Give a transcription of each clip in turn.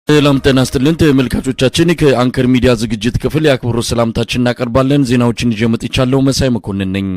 ሰላም ጤና ይስጥልን ተመልካቾቻችን፣ ከአንከር ሚዲያ ዝግጅት ክፍል የአክብሮት ሰላምታችን እናቀርባለን። ዜናዎችን ይዤ መጥቻለሁ። መሳይ መኮንን ነኝ።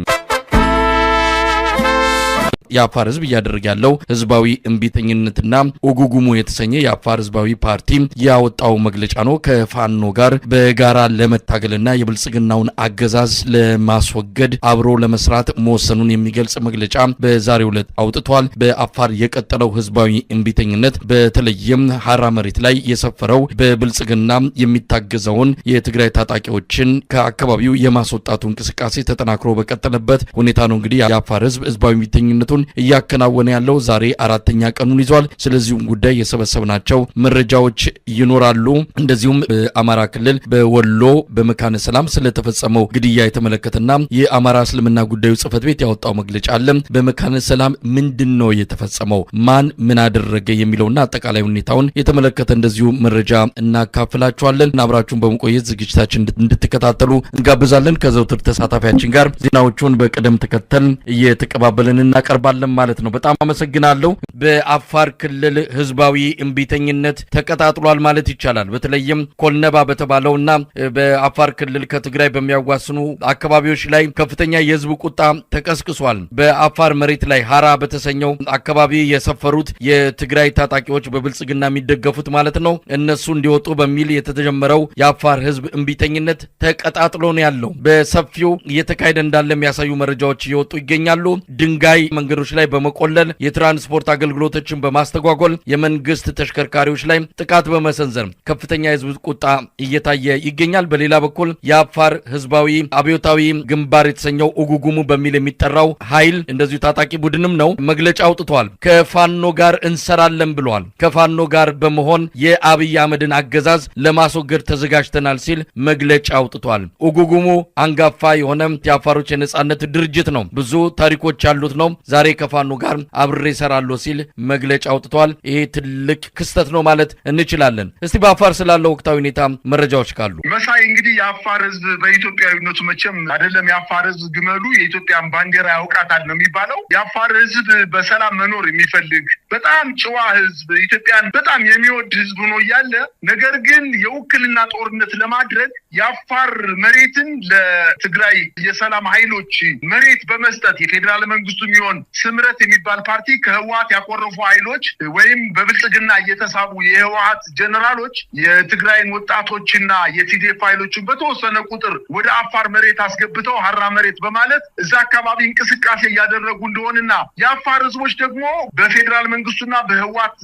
የአፋር ህዝብ እያደረገ ያለው ህዝባዊ እምቢተኝነትና ኡጉጉሙ የተሰኘ የአፋር ህዝባዊ ፓርቲ ያወጣው መግለጫ ነው። ከፋኖ ጋር በጋራ ለመታገልና የብልጽግናውን አገዛዝ ለማስወገድ አብሮ ለመስራት መወሰኑን የሚገልጽ መግለጫ በዛሬው ዕለት አውጥቷል። በአፋር የቀጠለው ህዝባዊ እምቢተኝነት በተለይም ሀራ መሬት ላይ የሰፈረው በብልጽግና የሚታገዘውን የትግራይ ታጣቂዎችን ከአካባቢው የማስወጣቱ እንቅስቃሴ ተጠናክሮ በቀጠለበት ሁኔታ ነው። እንግዲህ የአፋር ህዝብ ህዝባዊ እምቢተኝነቱን እያከናወነ ያለው ዛሬ አራተኛ ቀኑን ይዟል። ስለዚሁም ጉዳይ የሰበሰብናቸው መረጃዎች ይኖራሉ። እንደዚሁም በአማራ ክልል በወሎ በመካነ ሰላም ስለተፈጸመው ግድያ የተመለከተና የአማራ እስልምና ጉዳዩ ጽሕፈት ቤት ያወጣው መግለጫ አለ። በመካነ ሰላም ምንድን ነው የተፈጸመው፣ ማን ምን አደረገ የሚለውና አጠቃላይ ሁኔታውን የተመለከተ እንደዚሁ መረጃ እናካፍላችኋለን። አብራችሁን በመቆየት ዝግጅታችን እንድትከታተሉ እንጋብዛለን። ከዘውትር ተሳታፊያችን ጋር ዜናዎቹን በቅደም ተከተል እየተቀባበልን እናቀርባለን ማለት ነው። በጣም አመሰግናለሁ። በአፋር ክልል ህዝባዊ እምቢተኝነት ተቀጣጥሏል ማለት ይቻላል። በተለይም ኮልነባ በተባለውና በአፋር ክልል ከትግራይ በሚያዋስኑ አካባቢዎች ላይ ከፍተኛ የህዝብ ቁጣ ተቀስቅሷል። በአፋር መሬት ላይ ሀራ በተሰኘው አካባቢ የሰፈሩት የትግራይ ታጣቂዎች በብልጽግና የሚደገፉት ማለት ነው፣ እነሱ እንዲወጡ በሚል የተጀመረው የአፋር ህዝብ እምቢተኝነት ተቀጣጥሎ ነው ያለው። በሰፊው እየተካሄደ እንዳለ የሚያሳዩ መረጃዎች እየወጡ ይገኛሉ። ድንጋይ መንገዶች ላይ በመቆለል፣ የትራንስፖርት አገልግሎቶችን በማስተጓጎል፣ የመንግስት ተሽከርካሪዎች ላይ ጥቃት በመሰንዘር ከፍተኛ የህዝብ ቁጣ እየታየ ይገኛል። በሌላ በኩል የአፋር ህዝባዊ አብዮታዊ ግንባር የተሰኘው ኡጉጉሙ በሚል የሚጠራው ኃይል እንደዚሁ ታጣቂ ቡድንም ነው፣ መግለጫ አውጥቷል። ከፋኖ ጋር እንሰራለን ብለዋል። ከፋኖ ጋር በመሆን የአብይ አህመድን አገዛዝ ለማስወገድ ተዘጋጅተናል ሲል መግለጫ አውጥቷል። ኡጉጉሙ አንጋፋ የሆነ የአፋሮች የነጻነት ድርጅት ነው። ብዙ ታሪኮች ያሉት ነው። ዛሬ ከፋኖ ጋር አብሬ እሰራለሁ ሲል መግለጫ አውጥቷል። ይሄ ትልቅ ክስተት ነው ማለት እንችላለን። እስቲ በአፋር ስላለው ወቅታዊ ሁኔታ መረጃዎች ካሉ። መሳይ፣ እንግዲህ የአፋር ህዝብ በኢትዮጵያዊነቱ መቼም አይደለም የአፋር ህዝብ ግመሉ የኢትዮጵያን ባንዲራ ያውቃታል ነው የሚባለው። የአፋር ህዝብ በሰላም መኖር የሚፈልግ በጣም ጨዋ ህዝብ፣ ኢትዮጵያን በጣም የሚወድ ህዝብ ሆኖ እያለ ነገር ግን የውክልና ጦርነት ለማድረግ የአፋር መሬትን ለትግራይ የሰላም ኃይሎች መሬት በመስጠት የፌዴራል መንግስቱ የሚሆን ስምረት የሚባል ፓርቲ ከህወሓት ያኮረፉ ኃይሎች ወይም በብልጽግና እየተሳቡ የህወሓት ጀነራሎች የትግራይን ወጣቶችና የቲዲኤፍ ኃይሎችን በተወሰነ ቁጥር ወደ አፋር መሬት አስገብተው ሀራ መሬት በማለት እዛ አካባቢ እንቅስቃሴ እያደረጉ እንደሆንና የአፋር ህዝቦች ደግሞ በፌዴራል መንግስቱና በህወሓት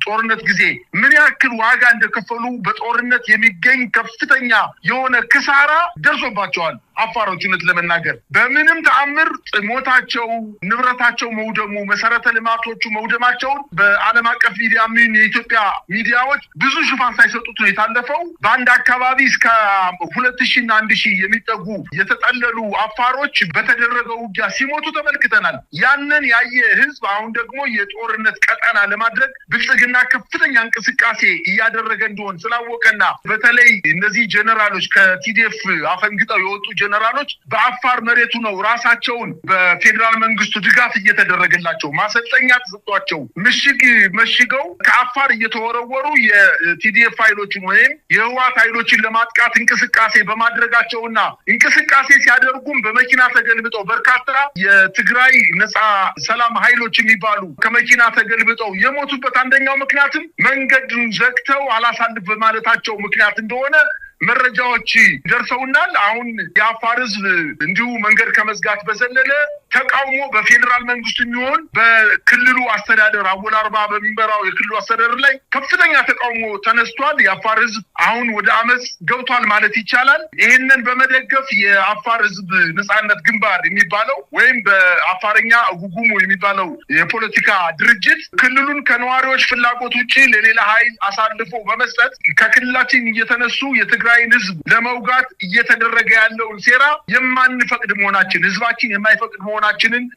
ጦርነት ጊዜ ምን ያክል ዋጋ እንደከፈሉ በጦርነት የሚገኝ ከፍተኛ የሆነ ክሳራ ደርሶባቸዋል። አፋሮች እውነት ለመናገር በምንም ተአምር ሞታቸው፣ ንብረታቸው መውደሙ፣ መሰረተ ልማቶቹ መውደማቸውን በዓለም አቀፍ ሚዲያ ምን የኢትዮጵያ ሚዲያዎች ብዙ ሽፋን ሳይሰጡት ነው የታለፈው። በአንድ አካባቢ እስከ 2000 እና 1000 የሚጠጉ የተጠለሉ አፋሮች በተደረገው ውጊያ ሲሞቱ ተመልክተናል። ያንን ያየ ህዝብ አሁን ደግሞ የጦርነት ቀጠና ለማድረግ ብልጽግና ከፍተኛ እንቅስቃሴ እያደረገ እንደሆን ስላወቀና በተለይ እነዚህ ጀነራሎች ከቲዲኤፍ አፈንግጠው የወጡ ጀነራሎች በአፋር መሬቱ ነው ራሳቸውን በፌዴራል መንግስቱ ድጋፍ እየተደረገላቸው ማሰልጠኛ ተሰጥቷቸው ምሽግ መሽገው ከአፋር እየተወረወሩ የቲዲኤፍ ኃይሎችን ወይም የህወሓት ኃይሎችን ለማጥቃት እንቅስቃሴ በማድረጋቸውና እንቅስቃሴ ሲያደርጉም በመኪና ተገልብጠው በርካታ የትግራይ ነፃ ሰላም ኃይሎች የሚባሉ ከመኪና ተገልብጠው የሞቱበት አንደኛው ምክንያትም መንገዱን ዘግተው አላሳልፍ በማለታቸው ምክንያት እንደሆነ መረጃዎች ደርሰውናል። አሁን የአፋር ህዝብ እንዲሁ መንገድ ከመዝጋት በዘለለ ተቃውሞ በፌዴራል መንግስቱ የሚሆን በክልሉ አስተዳደር አወል አርባ በሚመራው የክልሉ አስተዳደር ላይ ከፍተኛ ተቃውሞ ተነስቷል። የአፋር ህዝብ አሁን ወደ አመፅ ገብቷል ማለት ይቻላል። ይህንን በመደገፍ የአፋር ህዝብ ነጻነት ግንባር የሚባለው ወይም በአፋርኛ ጉጉሙ የሚባለው የፖለቲካ ድርጅት ክልሉን ከነዋሪዎች ፍላጎት ውጭ ለሌላ ኃይል አሳልፎ በመስጠት ከክልላችን እየተነሱ የትግራይን ህዝብ ለመውጋት እየተደረገ ያለውን ሴራ የማንፈቅድ መሆናችን፣ ህዝባችን የማይፈቅድ መሆናችንን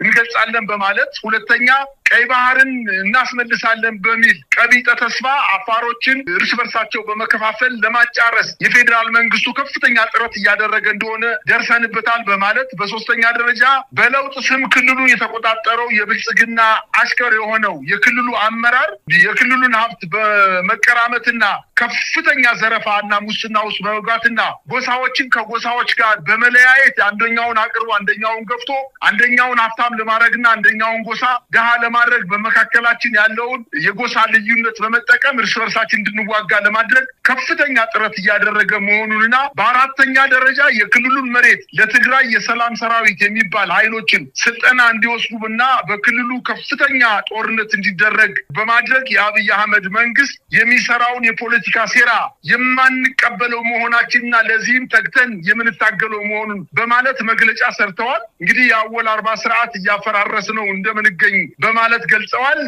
እንገልጻለን በማለት፣ ሁለተኛ ቀይ ባህርን እናስመልሳለን በሚል ቀቢጠ ተስፋ አፋሮችን እርስ በርሳቸው በመከፋፈል ለማጫረስ የፌዴራል መንግስቱ ከፍተኛ ጥረት እያደረገ እንደሆነ ደርሰንበታል በማለት፣ በሶስተኛ ደረጃ በለውጥ ስም ክልሉን የተቆጣጠረው የብልጽግና አሽከር የሆነው የክልሉ አመራር የክልሉን ሀብት በመቀራመትና ከፍተኛ ዘረፋ እና ሙስና ውስጥ በመግባትና ጎሳዎችን ከጎሳዎች ጋር በመለያየት አንደኛውን አቅርቦ አንደኛውን ገፍቶ አንደኛውን ሀብታም ለማድረግና አንደኛውን ጎሳ ድሃ ለማድረግ በመካከላችን ያለውን የጎሳ ልዩነት በመጠቀም እርስ በርሳችን እንድንዋጋ ለማድረግ ከፍተኛ ጥረት እያደረገ መሆኑንና በአራተኛ ደረጃ የክልሉን መሬት ለትግራይ የሰላም ሰራዊት የሚባል ኃይሎችን ስልጠና እንዲወስዱና በክልሉ ከፍተኛ ጦርነት እንዲደረግ በማድረግ የአብይ አህመድ መንግስት የሚሰራውን የፖለቲካ ሴራ የማንቀበለው መሆናችንና ለዚህም ተግተን የምንታገለው መሆኑን በማለት መግለጫ ሰርተዋል። እንግዲህ የአወል አርባ ስርዓት እያፈራረስ ነው እንደምንገኝ በማለት ገልጸዋል።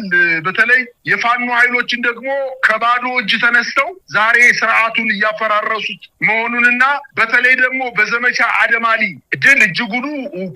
በተለይ የፋኖ ኃይሎችን ደግሞ ከባዶ እጅ ተነስተው ዛሬ ስርዓቱን እያፈራረሱት መሆኑንና በተለይ ደግሞ በዘመቻ አደማሊ ድል እጅጉኑ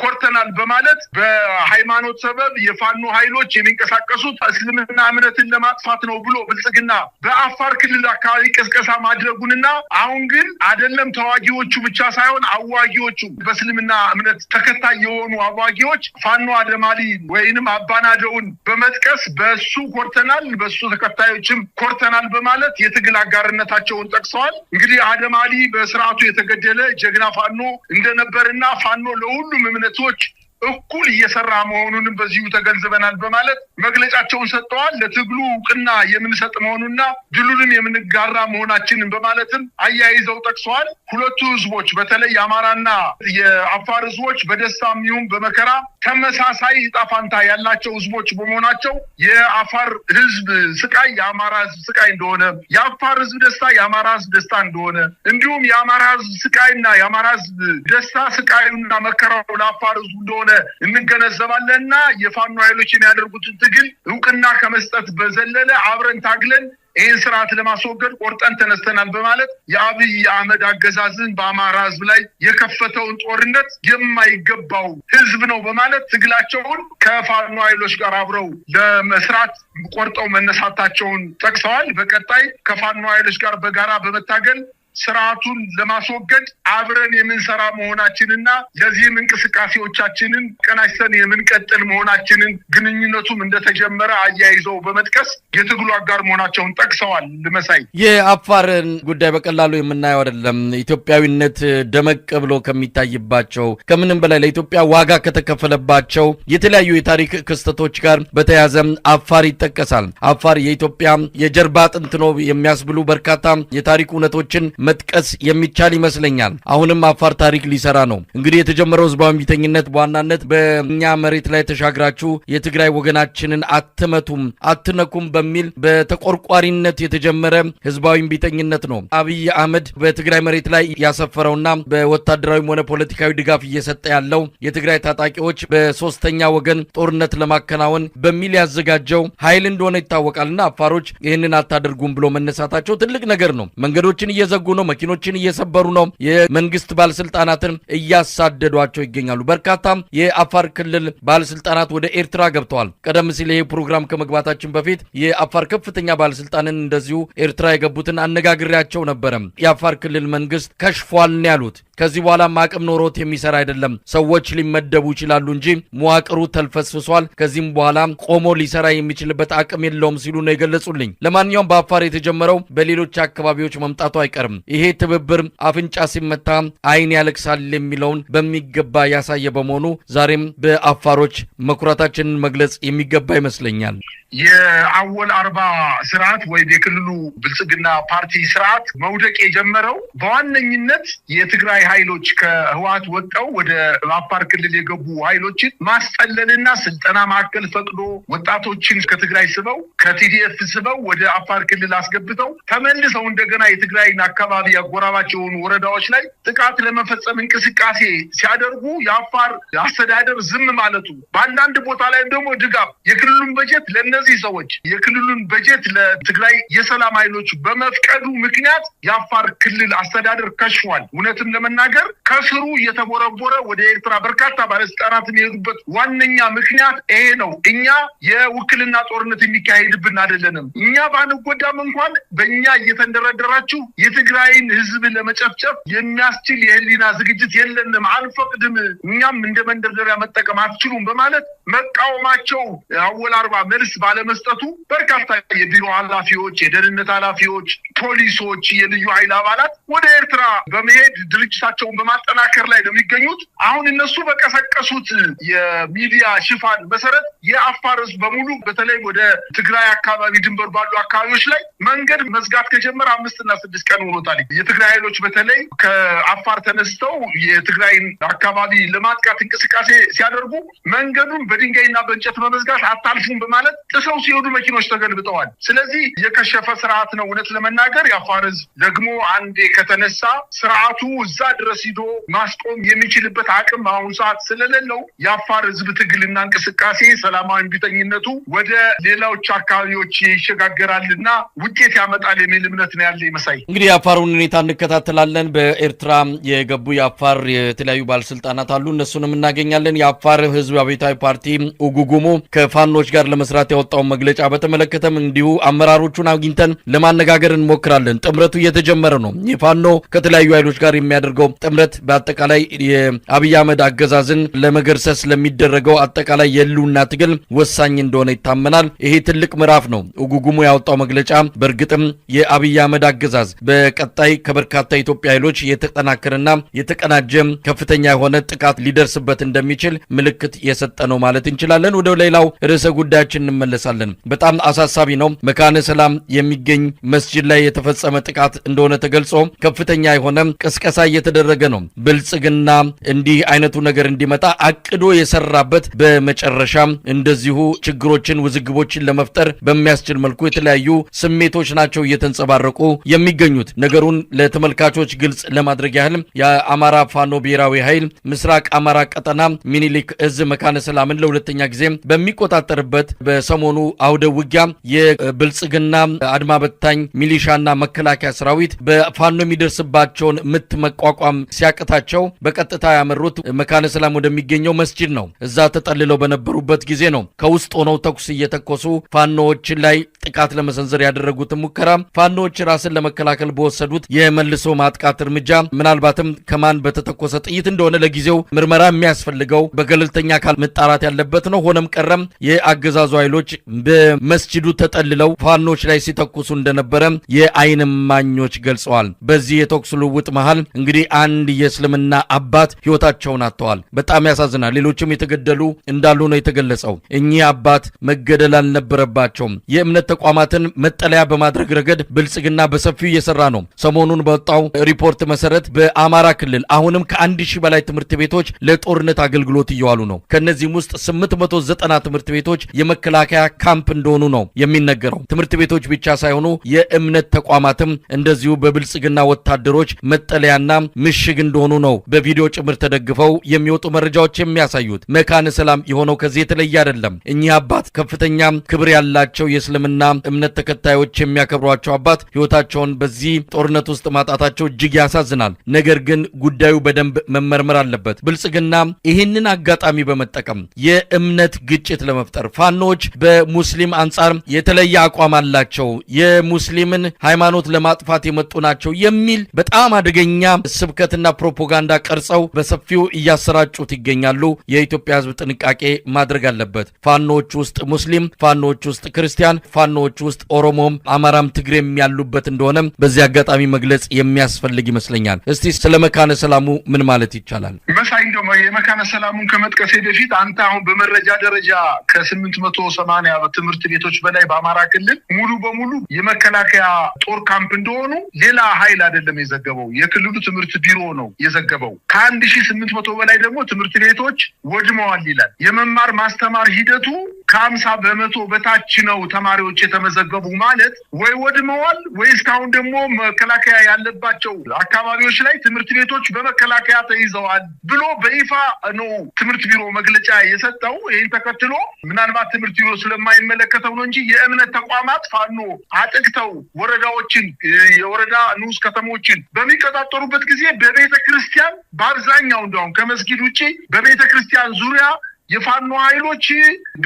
ኮርተናል በማለት በሃይማኖት ሰበብ የፋኖ ኃይሎች የሚንቀሳቀሱት እስልምና እምነትን ለማጥፋት ነው ብሎ ብልጽግና በአፋር ክልል አካባቢ ቅስቀሳ ማድረጉንና አሁን ግን አይደለም ተዋጊዎቹ ብቻ ሳይሆን አዋጊዎቹ በእስልምና እምነት ተከታይ የሆኑ አዋጊዎች ፋኖ አደማሊ ወይንም አባናደውን በመጥቀስ በሱ ኮርተናል፣ በሱ ተከታዮችም ኮርተናል በማለት የትግል አጋርነታቸውን ጠቅሰዋል። እንግዲህ አደማሊ በስርዓቱ የተገደለ ጀግና ፋኖ እንደነበርና ፋኖ ለሁሉም እምነቶች እኩል እየሰራ መሆኑንም በዚሁ ተገንዝበናል በማለት መግለጫቸውን ሰጥተዋል። ለትግሉ እውቅና የምንሰጥ መሆኑና ድሉንም የምንጋራ መሆናችንን በማለትም አያይዘው ጠቅሰዋል። ሁለቱ ህዝቦች በተለይ የአማራና የአፋር ህዝቦች በደስታም ይሁን በመከራ ተመሳሳይ ዕጣ ፈንታ ያላቸው ህዝቦች በመሆናቸው የአፋር ህዝብ ስቃይ የአማራ ህዝብ ስቃይ እንደሆነ፣ የአፋር ህዝብ ደስታ የአማራ ህዝብ ደስታ እንደሆነ፣ እንዲሁም የአማራ ህዝብ ስቃይና የአማራ ህዝብ ደስታ ስቃዩና መከራው ለአፋር ህዝቡ እንደሆነ እንገነዘባለንና የፋኖ ኃይሎች የሚያደርጉትን ትግል እውቅና ከመስጠት በዘለለ አብረን ታግለን ይህን ስርዓት ለማስወገድ ቆርጠን ተነስተናል በማለት የአብይ አህመድ አገዛዝን በአማራ ህዝብ ላይ የከፈተውን ጦርነት የማይገባው ህዝብ ነው በማለት ትግላቸውን ከፋኖ ኃይሎች ጋር አብረው ለመስራት ቆርጠው መነሳታቸውን ጠቅሰዋል። በቀጣይ ከፋኖ ኃይሎች ጋር በጋራ በመታገል ስርዓቱን ለማስወገድ አብረን የምንሰራ መሆናችንና ለዚህም እንቅስቃሴዎቻችንን ቀናጅተን የምንቀጥል መሆናችንን ግንኙነቱም እንደተጀመረ አያይዘው በመጥቀስ የትግሉ አጋር መሆናቸውን ጠቅሰዋል። መሳይ፣ የአፋርን ጉዳይ በቀላሉ የምናየው አይደለም። ኢትዮጵያዊነት ደመቅ ብሎ ከሚታይባቸው፣ ከምንም በላይ ለኢትዮጵያ ዋጋ ከተከፈለባቸው የተለያዩ የታሪክ ክስተቶች ጋር በተያያዘ አፋር ይጠቀሳል። አፋር የኢትዮጵያ የጀርባ አጥንት ነው የሚያስብሉ በርካታ የታሪክ እውነቶችን መጥቀስ የሚቻል ይመስለኛል። አሁንም አፋር ታሪክ ሊሰራ ነው። እንግዲህ የተጀመረው ህዝባዊ እምቢተኝነት በዋናነት በእኛ መሬት ላይ ተሻግራችሁ የትግራይ ወገናችንን አትመቱም፣ አትነኩም በሚል በተቆርቋሪነት የተጀመረ ህዝባዊ እምቢተኝነት ነው። አብይ አህመድ በትግራይ መሬት ላይ ያሰፈረውና በወታደራዊም ሆነ ፖለቲካዊ ድጋፍ እየሰጠ ያለው የትግራይ ታጣቂዎች በሶስተኛ ወገን ጦርነት ለማከናወን በሚል ያዘጋጀው ኃይል እንደሆነ ይታወቃልና አፋሮች ይህንን አታደርጉም ብሎ መነሳታቸው ትልቅ ነገር ነው። መንገዶችን እየዘጉ ነው። መኪኖችን እየሰበሩ ነው። የመንግስት ባለስልጣናትን እያሳደዷቸው ይገኛሉ። በርካታ የአፋር ክልል ባለስልጣናት ወደ ኤርትራ ገብተዋል። ቀደም ሲል ይህ ፕሮግራም ከመግባታችን በፊት የአፋር ከፍተኛ ባለስልጣንን እንደዚሁ ኤርትራ የገቡትን አነጋግሬያቸው ነበረ። የአፋር ክልል መንግስት ከሽፏል ነው ያሉት። ከዚህ በኋላ አቅም ኖሮት የሚሰራ አይደለም። ሰዎች ሊመደቡ ይችላሉ እንጂ መዋቅሩ ተልፈስፍሷል። ከዚህም በኋላ ቆሞ ሊሰራ የሚችልበት አቅም የለውም ሲሉ ነው የገለጹልኝ። ለማንኛውም በአፋር የተጀመረው በሌሎች አካባቢዎች መምጣቱ አይቀርም። ይሄ ትብብር አፍንጫ ሲመታ ዓይን ያለቅሳል የሚለውን በሚገባ ያሳየ በመሆኑ ዛሬም በአፋሮች መኩራታችንን መግለጽ የሚገባ ይመስለኛል። የአወል አርባ ስርዓት ወይም የክልሉ ብልጽግና ፓርቲ ስርዓት መውደቅ የጀመረው በዋነኝነት የትግራይ ኃይሎች ከህወሓት ወጥተው ወደ አፋር ክልል የገቡ ኃይሎችን ማስጠለልና ስልጠና ማዕከል ፈቅዶ ወጣቶችን ከትግራይ ስበው፣ ከቲዲኤፍ ስበው ወደ አፋር ክልል አስገብተው ተመልሰው እንደገና የትግራይን አካባቢ አጎራባች የሆኑ ወረዳዎች ላይ ጥቃት ለመፈጸም እንቅስቃሴ ሲያደርጉ የአፋር አስተዳደር ዝም ማለቱ፣ በአንዳንድ ቦታ ላይም ደግሞ ድጋፍ የክልሉን በጀት ለእነዚህ ሰዎች፣ የክልሉን በጀት ለትግራይ የሰላም ኃይሎች በመፍቀዱ ምክንያት የአፋር ክልል አስተዳደር ከሽፏል። እውነትም ለመናገር ከስሩ እየተቦረቦረ ወደ ኤርትራ በርካታ ባለስልጣናት የሚሄዱበት ዋነኛ ምክንያት ይሄ ነው። እኛ የውክልና ጦርነት የሚካሄድብን አይደለንም። እኛ ባንጎዳም እንኳን በእኛ እየተንደረደራችሁ የትግራይ የትግራይን ህዝብ ለመጨፍጨፍ የሚያስችል የህሊና ዝግጅት የለንም፣ አንፈቅድም፣ እኛም እንደ መንደርደሪያ መጠቀም አትችሉም በማለት መቃወማቸው አወል አርባ መልስ ባለመስጠቱ በርካታ የቢሮ ኃላፊዎች፣ የደህንነት ኃላፊዎች፣ ፖሊሶች፣ የልዩ ኃይል አባላት ወደ ኤርትራ በመሄድ ድርጅታቸውን በማጠናከር ላይ ነው የሚገኙት። አሁን እነሱ በቀሰቀሱት የሚዲያ ሽፋን መሰረት የአፋር ህዝብ በሙሉ በተለይ ወደ ትግራይ አካባቢ ድንበር ባሉ አካባቢዎች ላይ መንገድ መዝጋት ከጀመረ 5 እና 6 ቀን ሆኖታል። የትግራይ ኃይሎች በተለይ ከአፋር ተነስተው የትግራይን አካባቢ ለማጥቃት እንቅስቃሴ ሲያደርጉ መንገዱን በድንጋይና በእንጨት በመዝጋት አታልፉም በማለት ጥሰው ሲሄዱ መኪኖች ተገልብጠዋል። ስለዚህ የከሸፈ ስርዓት ነው። እውነት ለመናገር የአፋር ህዝብ ደግሞ አንዴ ከተነሳ ስርዓቱ እዛ ድረስ ሂዶ ማስቆም የሚችልበት አቅም አሁን ሰዓት ስለሌለው የአፋር ህዝብ ትግልና እንቅስቃሴ ሰላማዊ እምቢተኝነቱ ወደ ሌላዎች አካባቢዎች ይሸጋገራልና ውጤት ያመጣል የሚል እምነት ነው ያለ መሳይ። እንግዲህ የአፋሩን ሁኔታ እንከታተላለን። በኤርትራ የገቡ የአፋር የተለያዩ ባለስልጣናት አሉ፣ እነሱንም እናገኛለን። የአፋር ህዝብ አብዮታዊ ፓርቲ ኡጉጉሙ ከፋኖች ጋር ለመስራት ያወጣውን መግለጫ በተመለከተም እንዲሁ አመራሮቹን አግኝተን ለማነጋገር እንሞክራለን። ጥምረቱ እየተጀመረ ነው። የፋኖ ከተለያዩ ኃይሎች ጋር የሚያደርገው ጥምረት በአጠቃላይ የአብይ አህመድ አገዛዝን ለመገርሰስ ለሚደረገው አጠቃላይ የህልውና ትግል ወሳኝ እንደሆነ ይታመናል። ይሄ ትልቅ ምዕራፍ ነው። ኡጉጉሙ ያወጣው መግለጫ በእርግጥም የአብይ አህመድ አገዛዝ በቀጣይ ከበርካታ የኢትዮጵያ ኃይሎች የተጠናከረና የተቀናጀ ከፍተኛ የሆነ ጥቃት ሊደርስበት እንደሚችል ምልክት የሰጠ ነው ማለት እንችላለን። ወደ ሌላው ርዕሰ ጉዳያችን እንመለሳለን። በጣም አሳሳቢ ነው። መካነ ሰላም የሚገኝ መስጂድ ላይ የተፈጸመ ጥቃት እንደሆነ ተገልጾ ከፍተኛ የሆነ ቅስቀሳ እየተደረገ ነው። ብልጽግና እንዲህ አይነቱ ነገር እንዲመጣ አቅዶ የሰራበት በመጨረሻም እንደዚሁ ችግሮችን፣ ውዝግቦችን ለመፍጠር በሚያስችል መልኩ የተለያዩ ስሜቶች ናቸው እየተንጸባረቁ የሚገኙት። ነገሩን ለተመልካቾች ግልጽ ለማድረግ ያህል የአማራ ፋኖ ብሔራዊ ኃይል ምስራቅ አማራ ቀጠና ሚኒሊክ እዝ መካነ ሰላምን ለሁለተኛ ጊዜ በሚቆጣጠርበት በሰሞኑ አውደ ውጊያ የብልጽግና አድማ በታኝ ሚሊሻና መከላከያ ሰራዊት በፋኖ የሚደርስባቸውን ምት መቋቋም ሲያቅታቸው በቀጥታ ያመሩት መካነ ሰላም ወደሚገኘው መስጂድ ነው። እዛ ተጠልለው በነበሩበት ጊዜ ነው ከውስጥ ሆነው ተኩስ እየተኮሱ ፋኖዎች ላይ ጥቃት ለመሰንዘር ያደረጉት ሙከራ ፋኖዎች ራስን ለመከላከል በወሰዱት የመልሶ ማጥቃት እርምጃ ምናልባትም ከማን በተተኮሰ ጥይት እንደሆነ ለጊዜው ምርመራ የሚያስፈልገው በገለልተኛ አካል መጣራት ያለበት ነው። ሆነም ቀረም የአገዛዙ ኃይሎች በመስጂዱ ተጠልለው ፋኖች ላይ ሲተኩሱ እንደነበረ የዓይን እማኞች ገልጸዋል። በዚህ የተኩስ ልውውጥ መሃል እንግዲህ አንድ የእስልምና አባት ህይወታቸውን አጥተዋል። በጣም ያሳዝናል። ሌሎችም የተገደሉ እንዳሉ ነው የተገለጸው። እኚህ አባት መገደል አልነበረባቸውም። የእምነት ተቋማትን መጠለያ በማድረግ ረገድ ብልጽግና በሰፊው እየሰራ ነው። ሰሞኑን በወጣው ሪፖርት መሰረት በአማራ ክልል አሁንም ከ1000 በላይ ትምህርት ቤቶች ለጦርነት አገልግሎት እየዋሉ ነው። ከነዚህም ውስጥ 890 ትምህርት ቤቶች የመከላከያ ካምፕ እንደሆኑ ነው የሚነገረው። ትምህርት ቤቶች ብቻ ሳይሆኑ የእምነት ተቋማትም እንደዚሁ በብልጽግና ወታደሮች መጠለያና ምሽግ እንደሆኑ ነው በቪዲዮ ጭምር ተደግፈው የሚወጡ መረጃዎች የሚያሳዩት። መካነ ሰላም የሆነው ከዚህ የተለየ አይደለም። እኚህ አባት ከፍተኛ ክብር ያላቸው የእስልምና እምነት ተከታዮች የሚያከብሯቸው አባት ህይወታቸውን በዚህ ጦርነት ውስጥ ማጣታቸው እጅግ ያሳዝናል። ነገር ግን ጉዳዩ በደንብ መመርመር አለበት። ብልጽግና ይህንን አጋጣሚ በመጠቀም የእምነት ግጭት ለመፍጠር ፋኖች በሙስሊም አንጻር የተለየ አቋም አላቸው፣ የሙስሊምን ሃይማኖት ለማጥፋት የመጡ ናቸው የሚል በጣም አደገኛ ስብከትና ፕሮፓጋንዳ ቀርጸው በሰፊው እያሰራጩት ይገኛሉ። የኢትዮጵያ ህዝብ ጥንቃቄ ማድረግ አለበት። ፋኖች ውስጥ ሙስሊም፣ ፋኖች ውስጥ ክርስቲያን፣ ፋኖች ውስጥ ኦሮሞም፣ አማራም ትግሬም ያሉበት እንደሆነ በዚህ አጋጣሚ መግለጽ የሚያስፈልግ ይመስለኛል። እስቲ ስለ መካነ ሰላሙ ምን ማለት ይቻላል? መሳይ፣ እንደው የመካነ ሰላሙን ከመጥቀሴ በፊት አንተ አሁን በመረጃ ደረጃ ከ880 ትምህርት ቤቶች በላይ በአማራ ክልል ሙሉ በሙሉ የመከላከያ ጦር ካምፕ እንደሆኑ ሌላ ኃይል አይደለም የዘገበው፣ የክልሉ ትምህርት ቢሮ ነው የዘገበው። ከ1800 በላይ ደግሞ ትምህርት ቤቶች ወድመዋል ይላል። የመማር ማስተማር ሂደቱ ከ50% በታች ነው ተማሪዎች የተመዘገቡ ማለት ወይ ወድመዋል ወይ እስካሁን ደግሞ መከላከያ ያለባቸው አካባቢዎች ላይ ትምህርት ቤቶች በመከላከያ ተይዘዋል ብሎ በይፋ ነው ትምህርት ቢሮ መግለጫ የሰጠው። ይህን ተከትሎ ምናልባት ትምህርት ቢሮ ስለማይመለከተው ነው እንጂ የእምነት ተቋማት ፋኖ አጥቅተው ወረዳዎችን፣ የወረዳ ንዑስ ከተሞችን በሚቆጣጠሩበት ጊዜ በቤተ ክርስቲያን በአብዛኛው እንደውም ከመስጊድ ውጪ በቤተ ክርስቲያን ዙሪያ የፋኖ ኃይሎች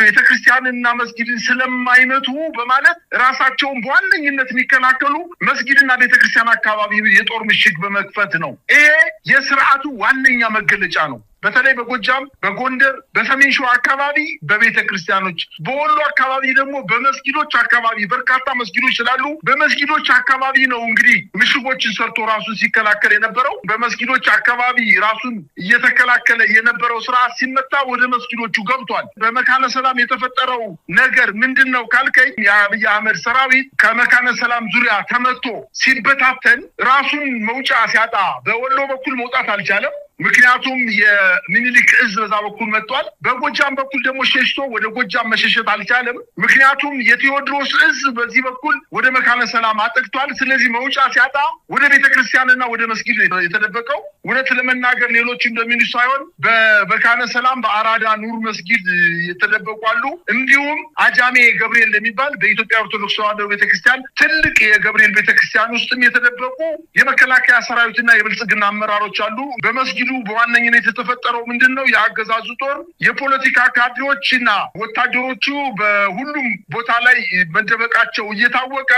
ቤተክርስቲያንና መስጊድን ስለማይመቱ በማለት ራሳቸውን በዋነኝነት የሚከላከሉ መስጊድና ቤተክርስቲያን አካባቢ የጦር ምሽግ በመክፈት ነው። ይሄ የስርዓቱ ዋነኛ መገለጫ ነው። በተለይ በጎጃም፣ በጎንደር፣ በሰሜን ሸዋ አካባቢ በቤተክርስቲያኖች፣ በወሎ አካባቢ ደግሞ በመስጊዶች አካባቢ በርካታ መስጊዶች ስላሉ በመስጊዶች አካባቢ ነው እንግዲህ ምሽጎችን ሰርቶ ራሱን ሲከላከል የነበረው። በመስጊዶች አካባቢ ራሱን እየተከላከለ የነበረው ስርዓት ሲመታ ወደ መስጊዶቹ ገብቷል። በመካነ ሰላም የተፈጠረው ነገር ምንድን ነው ካልከኝ፣ የአብይ አህመድ ሰራዊት ከመካነ ሰላም ዙሪያ ተመቶ ሲበታተን ራሱን መውጫ ሲያጣ በወሎ በኩል መውጣት አልቻለም። ምክንያቱም የሚኒሊክ እዝ በዛ በኩል መጥቷል። በጎጃም በኩል ደግሞ ሸሽቶ ወደ ጎጃም መሸሸት አልቻለም። ምክንያቱም የቴዎድሮስ እዝ በዚህ በኩል ወደ መካነ ሰላም አጠቅቷል። ስለዚህ መውጫ ሲያጣ ወደ ቤተክርስቲያንና ወደ መስጊድ የተደበቀው። እውነት ለመናገር ሌሎች እንደሚሉ ሳይሆን በመካነ ሰላም በአራዳ ኑር መስጊድ የተደበቁ አሉ። እንዲሁም አጃሜ ገብርኤል የሚባል በኢትዮጵያ ኦርቶዶክስ ተዋሕዶ ቤተክርስቲያን ትልቅ የገብርኤል ቤተክርስቲያን ውስጥም የተደበቁ የመከላከያ ሰራዊትና የብልጽግና አመራሮች አሉ። በመስጊዱ በዋነኝነት የተፈጠረው ምንድን ነው? የአገዛዙ ጦር የፖለቲካ ካድሬዎችና ወታደሮቹ በሁሉም ቦታ ላይ መደበቃቸው እየታወቀ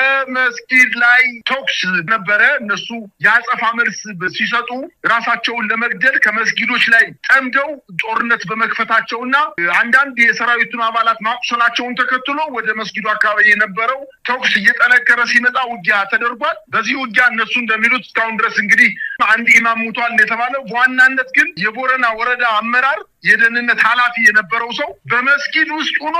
ከመስጊድ ላይ ተኩስ ነበረ። እነሱ የአጸፋ መልስ ሲሰጡ ራሳቸውን ለመግደል ከመስጊዶች ላይ ጠምደው ጦርነት በመክፈታቸውና አንዳንድ የሰራዊቱን አባላት ማቁሰላቸውን ተከትሎ ወደ መስጊዱ አካባቢ የነበረው ተኩስ እየጠነከረ ሲመጣ ውጊያ ተደርጓል። በዚህ ውጊያ እነሱ እንደሚሉት እስካሁን ድረስ እንግዲህ አንድ ኢማም ሙቷል የተባለው፣ በዋናነት ግን የቦረና ወረዳ አመራር የደህንነት ኃላፊ የነበረው ሰው በመስጊድ ውስጥ ሆኖ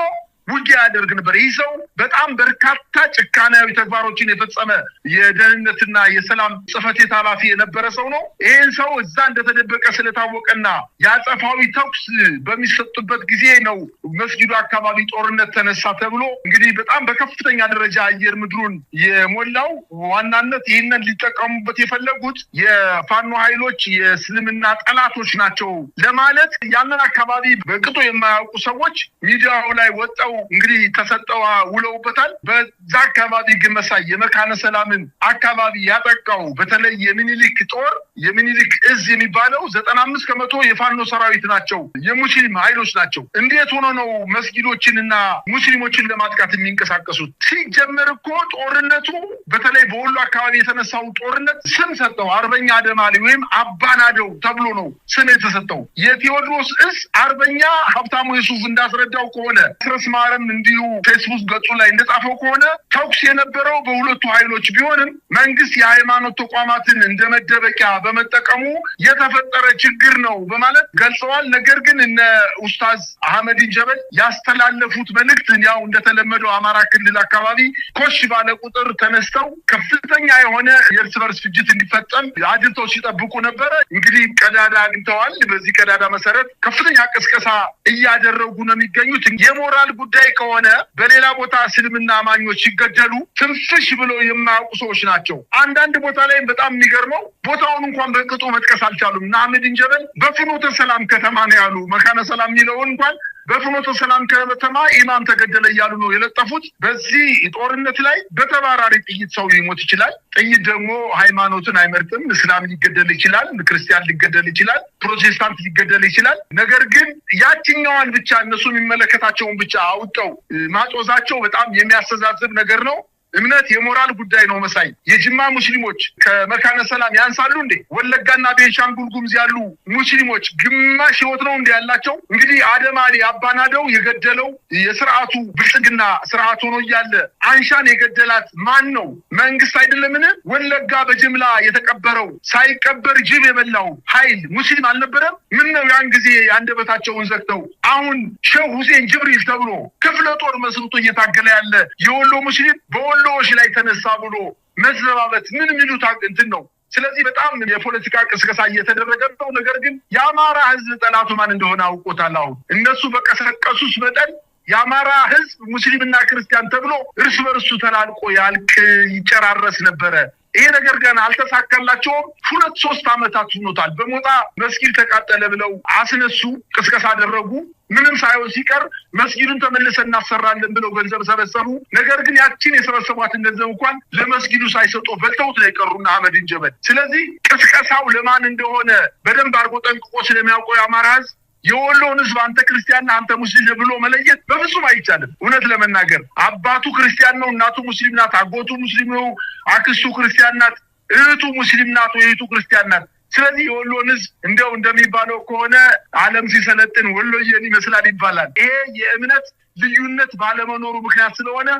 ውጊያ ያደርግ ነበር። ይህ ሰው በጣም በርካታ ጭካናዊ ተግባሮችን የፈጸመ የደህንነትና የሰላም ጽሕፈት ቤት ኃላፊ የነበረ ሰው ነው። ይህን ሰው እዛ እንደተደበቀ ስለታወቀና የአጸፋዊ ተኩስ በሚሰጡበት ጊዜ ነው መስጊዱ አካባቢ ጦርነት ተነሳ ተብሎ እንግዲህ በጣም በከፍተኛ ደረጃ አየር ምድሩን የሞላው። ዋናነት ይህንን ሊጠቀሙበት የፈለጉት የፋኖ ኃይሎች የእስልምና ጠላቶች ናቸው ለማለት ያንን አካባቢ በቅጡ የማያውቁ ሰዎች ሚዲያው ላይ ወጠው እንግዲህ ተሰጠው ውለውበታል። በዛ አካባቢ ግን መሳይ የመካነ ሰላምን አካባቢ ያጠቃው በተለይ የሚኒሊክ ጦር የሚኒሊክ እዝ የሚባለው 95% የፋኖ ሰራዊት ናቸው፣ የሙስሊም ኃይሎች ናቸው። እንዴት ሆኖ ነው መስጊዶችንና ሙስሊሞችን ለማጥቃት የሚንቀሳቀሱት? ሲጀመር እኮ ጦርነቱ በተለይ በወሎ አካባቢ የተነሳው ጦርነት ስም ሰጠው። አርበኛ አደማሊ ወይም አባናደው ተብሎ ነው ስም የተሰጠው። የቴዎድሮስ እዝ አርበኛ ሀብታሙ ዩሱፍ እንዳስረዳው ከሆነ፣ አስረስ ማረም እንዲሁ ፌስቡክ ገጹ ላይ እንደጻፈው ከሆነ፣ ተኩስ የነበረው በሁለቱ ኃይሎች ቢሆንም መንግስት የሃይማኖት ተቋማትን እንደ መደበቂያ በመጠቀሙ የተፈጠረ ችግር ነው በማለት ገልጸዋል። ነገር ግን እነ ኡስታዝ አህመዲን ጀበል ያስተላለፉት መልእክት ያው እንደተለመደው አማራ ክልል አካባቢ ኮሽ ባለ ቁጥር ተነስተው ከፍተኛ የሆነ የእርስ በርስ ፍጅት እንዲፈጸም አድርተው ሲጠብቁ ነበረ። እንግዲህ ቀዳዳ አግኝተዋል። በዚህ ቀዳዳ መሰረት ከፍተኛ ቅስቀሳ እያደረጉ ነው የሚገኙት። የሞራል ጉዳይ ከሆነ በሌላ ቦታ እስልምና አማኞች ሲገደሉ ትንፍሽ ብለው የማያውቁ ሰዎች ናቸው። አንዳንድ ቦታ ላይም በጣም የሚገርመው ቦታውን እንኳን በቅጡ መጥቀስ አልቻሉም። እና አህመዲን ጀበል በፍኖተ ሰላም ከተማ ነው ያሉ። መካነ ሰላም የሚለውን እንኳን በፍኖተ ሰላም ከተማ ኢማም ተገደለ እያሉ ነው የለጠፉት። በዚህ ጦርነት ላይ በተባራሪ ጥይት ሰው ሊሞት ይችላል። ጥይት ደግሞ ሃይማኖትን አይመርጥም። እስላም ሊገደል ይችላል፣ ክርስቲያን ሊገደል ይችላል፣ ፕሮቴስታንት ሊገደል ይችላል። ነገር ግን ያችኛዋን ብቻ እነሱ የሚመለከታቸውን ብቻ አውጠው ማጦዛቸው በጣም የሚያስተዛዝብ ነገር ነው። እምነት የሞራል ጉዳይ ነው። መሳይ፣ የጅማ ሙስሊሞች ከመካነ ሰላም ያንሳሉ እንዴ? ወለጋና ቤንሻንጉል ጉሙዝ ያሉ ሙስሊሞች ግማሽ ህይወት ነው እንዲ ያላቸው? እንግዲህ አደማሊ አባናደው የገደለው የስርዓቱ ብልጽግና ስርዓት ሆኖ እያለ አንሻን የገደላት ማን ነው? መንግስት አይደለምን? ወለጋ በጅምላ የተቀበረው ሳይቀበር ጅብ የበላው ኃይል ሙስሊም አልነበረም? ምን ነው ያን ጊዜ አንደበታቸውን ዘግተው አሁን ሼህ ሁሴን ጅብሪል ተብሎ ክፍለ ጦር መስርቶ እየታገለ ያለ የወሎ ሙስሊም በወሎዎች ላይ ተነሳ ብሎ መዘባበት ምን የሚሉት እንትን ነው? ስለዚህ በጣም የፖለቲካ ቅስቀሳ እየተደረገ ነው። ነገር ግን የአማራ ህዝብ ጠላቱ ማን እንደሆነ አውቆታል። አሁን እነሱ በቀሰቀሱት መጠን የአማራ ህዝብ ሙስሊምና ክርስቲያን ተብሎ እርስ በርሱ ተላልቆ ያልቅ ይጨራረስ ነበረ። ይሄ ነገር ገና አልተሳካላቸውም። 2-3 ዓመታት ሆኖታል። በሞጣ መስጊድ ተቃጠለ ብለው አስነሱ፣ ቅስቀሳ አደረጉ። ምንም ሳይሆን ሲቀር መስጊዱን ተመልሰን እናሰራለን ብለው ገንዘብ ሰበሰቡ። ነገር ግን ያችን የሰበሰቧትን ገንዘብ እንኳን ለመስጊዱ ሳይሰጡ በልተውት ነው የቀሩና አህመዲን ጀበል። ስለዚህ ቅስቀሳው ለማን እንደሆነ በደንብ አድርጎ ጠንቅቆ ስለሚያውቀው የአማራ ህዝብ የወሎን ህዝብ አንተ ክርስቲያን አንተ ሙስሊም ብሎ መለየት በፍጹም አይቻልም። እውነት ለመናገር አባቱ ክርስቲያን ነው፣ እናቱ ሙስሊም ናት፣ አጎቱ ሙስሊም ነው፣ አክስቱ ክርስቲያን ናት፣ እህቱ ሙስሊም ናት ወይ እህቱ ክርስቲያን ናት። ስለዚህ የወሎን ህዝብ እንደው እንደሚባለው ከሆነ ዓለም ሲሰለጥን ወሎዬን ይመስላል ይባላል። ይሄ የእምነት ልዩነት ባለመኖሩ ምክንያት ስለሆነ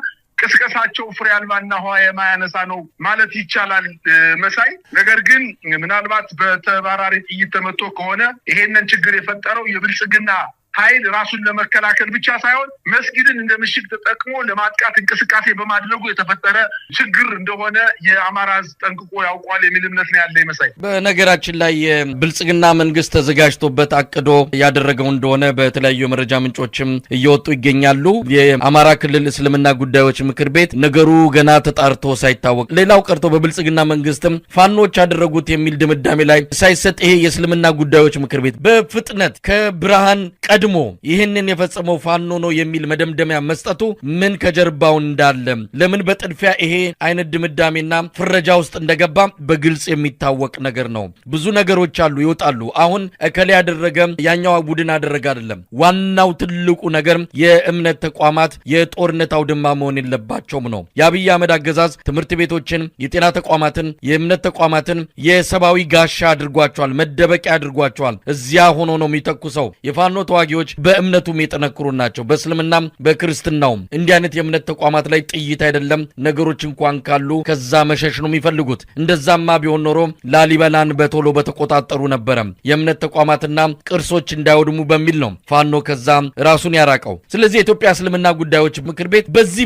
ቅስቀሳቸው ፍሬ አልባና ውሃ የማያነሳ ነው ማለት ይቻላል መሳይ። ነገር ግን ምናልባት በተባራሪ ጥይት ተመቶ ከሆነ ይሄንን ችግር የፈጠረው የብልጽግና ኃይል ራሱን ለመከላከል ብቻ ሳይሆን መስጊድን እንደ ምሽግ ተጠቅሞ ለማጥቃት እንቅስቃሴ በማድረጉ የተፈጠረ ችግር እንደሆነ የአማራ ህዝብ ጠንቅቆ ያውቋል የሚል እምነት ነው ያለ መሳይ። በነገራችን ላይ የብልጽግና መንግስት ተዘጋጅቶበት አቅዶ ያደረገው እንደሆነ በተለያዩ የመረጃ ምንጮችም እየወጡ ይገኛሉ። የአማራ ክልል እስልምና ጉዳዮች ምክር ቤት ነገሩ ገና ተጣርቶ ሳይታወቅ ሌላው ቀርቶ በብልጽግና መንግስትም ፋኖች ያደረጉት የሚል ድምዳሜ ላይ ሳይሰጥ ይሄ የእስልምና ጉዳዮች ምክር ቤት በፍጥነት ከብርሃን ቀድሞ ይህንን የፈጸመው ፋኖ ነው የሚል መደምደሚያ መስጠቱ ምን ከጀርባው እንዳለ ለምን በጥድፊያ ይሄ አይነት ድምዳሜና ፍረጃ ውስጥ እንደገባ በግልጽ የሚታወቅ ነገር ነው። ብዙ ነገሮች አሉ፣ ይወጣሉ። አሁን እከሌ ያደረገ ያኛው ቡድን አደረገ አይደለም። ዋናው ትልቁ ነገር የእምነት ተቋማት የጦርነት አውድማ መሆን የለባቸውም ነው። የአብይ አህመድ አገዛዝ ትምህርት ቤቶችን፣ የጤና ተቋማትን፣ የእምነት ተቋማትን የሰብአዊ ጋሻ አድርጓቸዋል፣ መደበቂያ አድርጓቸዋል። እዚያ ሆኖ ነው የሚተኩሰው። የፋኖ ተዋጊዎች በእምነቱም የጠነክሩ ናቸው። በእስልምናም በክርስትናውም እንዲህ አይነት የእምነት ተቋማት ላይ ጥይት አይደለም ነገሮች እንኳን ካሉ ከዛ መሸሽ ነው የሚፈልጉት። እንደዛማ ቢሆን ኖሮ ላሊበላን በቶሎ በተቆጣጠሩ ነበረ። የእምነት ተቋማትና ቅርሶች እንዳይወድሙ በሚል ነው ፋኖ ከዛ ራሱን ያራቀው። ስለዚህ የኢትዮጵያ እስልምና ጉዳዮች ምክር ቤት በዚህ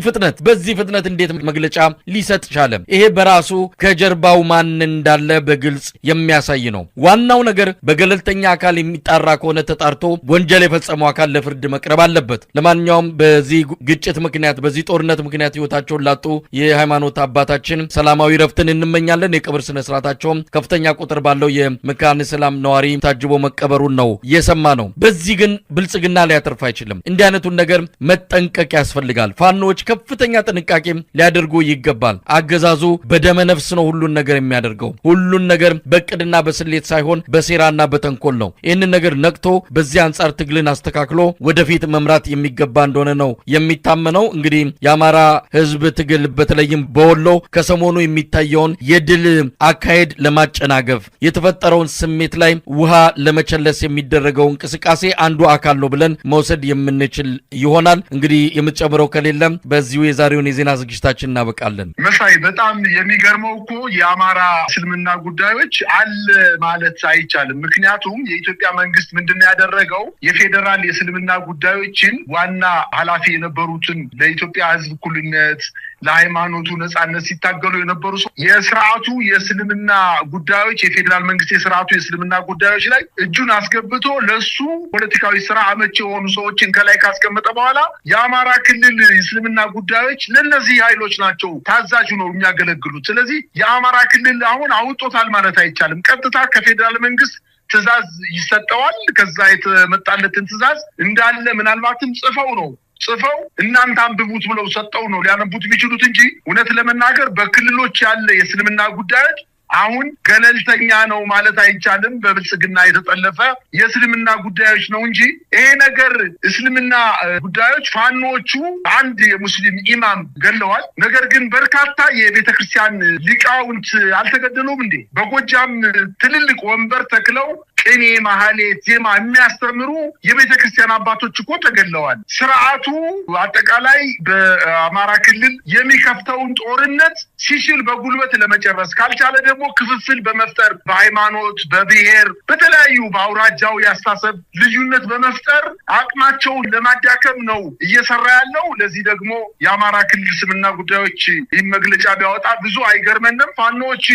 ፍጥነት እንዴት መግለጫ ሊሰጥ ቻለ? ይሄ በራሱ ከጀርባው ማን እንዳለ በግልጽ የሚያሳይ ነው። ዋናው ነገር በገለልተኛ አካል የሚጣራ ከሆነ ተጣርቶ ወንጀል የፈጸመው አካል ለፍርድ መቅረብ አለበት። ለማንኛውም በዚህ ግጭት ምክንያት በዚህ ጦርነት ምክንያት ህይወታቸውን ላጡ የሃይማኖት አባታችን ሰላማዊ ረፍትን እንመኛለን። የቀብር ስነ ስርዓታቸውም ከፍተኛ ቁጥር ባለው የመካነ ሰላም ነዋሪ ታጅቦ መቀበሩን ነው የሰማ ነው። በዚህ ግን ብልጽግና ሊያተርፍ አይችልም። እንዲህ አይነቱን ነገር መጠንቀቅ ያስፈልጋል። ፋኖዎች ከፍተኛ ጥንቃቄ ሊያደርጉ ይገባል። አገዛዙ በደመ ነፍስ ነው ሁሉን ነገር የሚያደርገው። ሁሉን ነገር በእቅድና በስሌት ሳይሆን በሴራና በተንኮል ነው። ይህንን ነገር ነቅቶ በዚህ አንጻር ትግልን አስተካክሎ ወደፊት መምራት የሚገባ እንደሆነ ነው የሚታመነው። እንግዲህ የአማራ ህዝብ ትግል በተለይም በወሎ ከሰሞኑ የሚታየውን የድል አካሄድ ለማጨናገፍ የተፈጠረውን ስሜት ላይ ውሃ ለመቸለስ የሚደረገው እንቅስቃሴ አንዱ አካል ነው ብለን መውሰድ የምንችል ይሆናል። እንግዲህ የምትጨምረው ከሌለም በዚሁ የዛሬውን የዜና ዝግጅታችን እናበቃለን። መሳይ፣ በጣም የሚገርመው እኮ የአማራ እስልምና ጉዳዮች አለ ማለት አይቻልም። ምክንያቱም የኢትዮጵያ መንግስት ምንድነው ያደረገው? የፌዴራል የእስልምና ጉዳዮችን ዋና ኃላፊ የነበሩትን ለኢትዮጵያ ህዝብ እኩልነት ለሃይማኖቱ ነጻነት ሲታገሉ የነበሩ የስርዓቱ የእስልምና ጉዳዮች የፌዴራል መንግስት የስርዓቱ የእስልምና ጉዳዮች ላይ እጁን አስገብቶ ለሱ ፖለቲካዊ ስራ አመቺ የሆኑ ሰዎችን ከላይ ካስቀመጠ በኋላ የአማራ ክልል እስልምና ጉዳዮች ለነዚህ ኃይሎች ናቸው ታዛዥ ነው የሚያገለግሉት። ስለዚህ የአማራ ክልል አሁን አውጦታል ማለት አይቻልም። ቀጥታ ከፌዴራል መንግስት ትዕዛዝ ይሰጠዋል። ከዛ የተመጣለትን ትዕዛዝ እንዳለ ምናልባትም ጽፈው እናንተ አንብቡት ብለው ሰጠው ነው ሊያነቡት የሚችሉት እንጂ እውነት ለመናገር በክልሎች ያለ የእስልምና ጉዳዮች አሁን ገለልተኛ ነው ማለት አይቻልም። በብልጽግና የተጠለፈ የእስልምና ጉዳዮች ነው እንጂ ይሄ ነገር እስልምና ጉዳዮች ፋኖቹ አንድ የሙስሊም ኢማም ገለዋል። ነገር ግን በርካታ የቤተክርስቲያን ሊቃውንት አልተገደሉም እንዴ? በጎጃም ትልልቅ ወንበር ተክለው ቅኔ፣ ማህሌት፣ ዜማ የሚያስተምሩ የቤተክርስቲያን አባቶች እኮ ተገለዋል። ስርዓቱ አጠቃላይ በአማራ ክልል የሚከፍተውን ጦርነት ሲችል በጉልበት ለመጨረስ ካልቻለ ደግሞ ክፍፍል በመፍጠር በሃይማኖት፣ በብሔር፣ በተለያዩ በአውራጃው ያስተሳሰብ ልዩነት በመፍጠር አቅማቸውን ለማዳከም ነው እየሰራ ያለው። ለዚህ ደግሞ የአማራ ክልል እስልምና ጉዳዮች ይህን መግለጫ ቢያወጣ ብዙ አይገርመንም። ፋኖዎች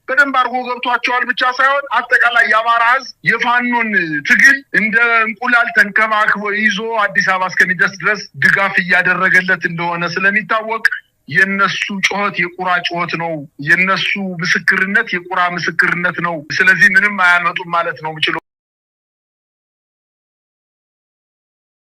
በደንብ አድርጎ ገብቷቸዋል ብቻ ሳይሆን አጠቃላይ የአማራ ህዝብ የፋኖን ትግል እንደ እንቁላል ተንከባክቦ ይዞ አዲስ አበባ እስከሚደርስ ድረስ ድጋፍ እያደረገለት እንደሆነ ስለሚታወቅ የነሱ ጩኸት የቁራ ጩኸት ነው። የነሱ ምስክርነት የቁራ ምስክርነት ነው። ስለዚህ ምንም አያመጡም ማለት ነው የምችለው።